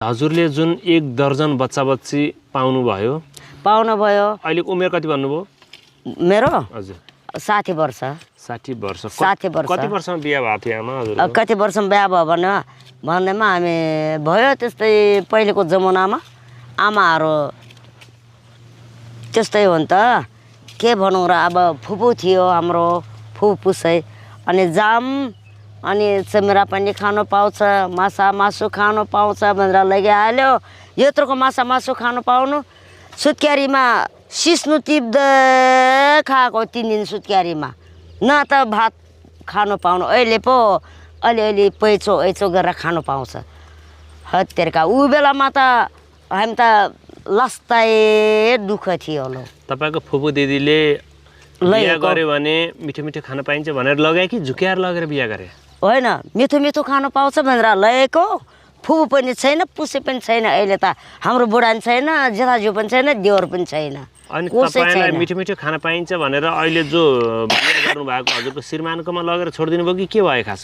हजुरले जुन 1 दर्जन बच्चा-बच्ची पाउनु भयो अहिले उमेर कति भन्नुभयो? मेरो हजुर 60 वर्ष 60 वर्ष 60 वर्ष कति वर्षमा बिहे भएको थियो आमा हजुर? कति वर्षमा बिहे भयो भन्दैमा हामी भयो त्यस्तै पहिलेको जमानामा आमाहरू त्यस्तै हो नि त के भनौँ र। अब फुपू थियो हाम्रो फुपूसै अनि जाम अनि चमेरा पनि खानु पाउँछ मासु खानु पाउँछ भनेर लगिहाल्यो। यत्रोको मासु खानु पाउनु सुत्क्यारीमा सिस्नु टिप्दै खाएको 3 दिन सुत्क्यारीमा न त भात खानु पाउनु। अहिले पो अलिअलि पैचो गरेर खानु पाउँछ। हत्तेरका ऊ बेलामा त हामी त लस्ताए दुःख थियो। लो तपाईको फुपू दिदीले बिहे गरे भने मिठो मिठो खान पाइन्छ भनेर लगाए कि झुक्याएर लगेर बिहे गरे? होइन मिठो खानु पाउँछ भनेर लगेको। फुपू पनि छैन पुसे पनि छैन। अहिले त हाम्रो बुढा पनि छैन जेठाजु पनि छैन देवर पनि छैन। अनि तपाईलाई मिठो मिठो खान पाइन्छ भनेर अहिले जो बिहे गर्नु भएको हजुरको श्रीमानकोमा लगेर छोडिदिनु भयो कि के भयो खास?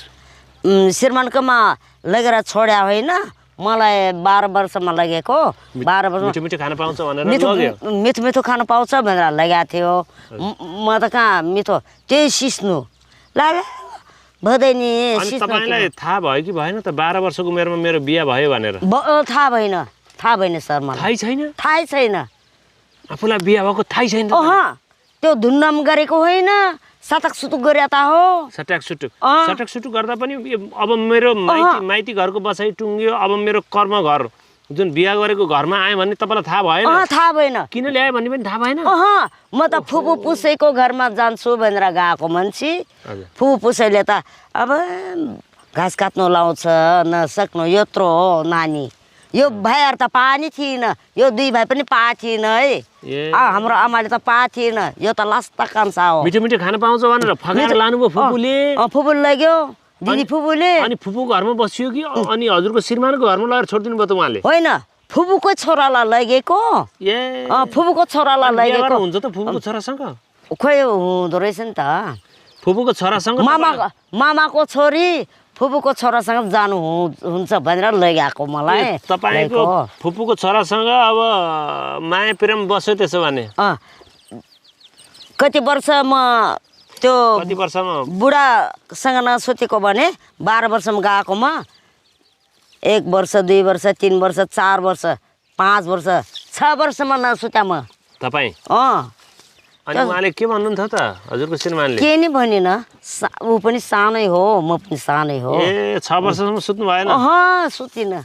श्रीमानकोमा लगेर छोड्या होइन मलाई 12 वर्षमा लगेको। 12 वर्ष मिठो खान पाउँछ भनेर लग्यो। मिठो खानु पाउँछ भनेर लगाएको थियो। म त कहाँ मिठो त्यही सिस्नु लाग्यो भदैनी। तपाईलाई थाहा भयो कि भएन त 12 वर्षको उमेरमा मेरो बिहे भयो भनेर? थाहा भएन सर मलाई। थाहै छैन आफूलाई बिहे भएको थाहै छैन? त्यो धुमधाम गरेको होइन सटक सुटुक गरे त हो। सटक सुटुक गर्दा पनि अब मेरो माइती घरको बसाइ टुङ्गियो। अब मेरो कर्म घर जुन बिहा गरेको घरमा आयो भने तपाईलाई थाहा भएन? थाहा भएन। किन ल्यायो भन्ने पनि थाहा भएन? म त फुपू पुसैको घरमा जान्छु भनेर गएको मान्छे। फुपू पुसैले त अब घाँस काट्नु लाउँछ नसक्नु यत्रो हो नानी। यो भाइहरू त पानी थिएन। यो 2 भाइ पनि पा थिएन है। हाम्रो आमाले त पा थिएन। यो त लास्ता कान्छा हो। मिठो खान पाउँछ भनेर फगाएर लानुभयो फुपूले? फुपूले लग्यो दिदी फुपूले। अनि फुपू घरमा बसियो कि अनि हजुरको श्रीमानको घरमा लगेर छोडिदिनु भयो त उहाँले? होइन फुपूको छोरालाई लगेको। फुपूको छोरालाई लगेको हुन्छ त फुपूको छोरासँग? खोइ हुँदो रहेछ नि त। फुपूको छोरासँग मामाको छोरी फुपूको छोरासँग जानु हुन्छ भनेर लैगएको मलाई। तपाईको फुपूको छोरासँग अब माया प्रेम बस्यो त्यसो भने? कति वर्ष म त्यो कति वर्षमा बुढासँग नसुतेको भने 12 वर्षमा गएकोमा 1 वर्ष 2 वर्ष 3 वर्ष 4 वर्ष 5 वर्ष 6 वर्षमा नसुत्या म। तपाई? अनि उहाँले के भन्नुहुन्थ्यो त हजुरको श्रीमानले? के नि भनिन। ऊ पनि सानै हो म पनि सानै हो। 6 वर्षसम्म सुत्नु भएन? सुतिन।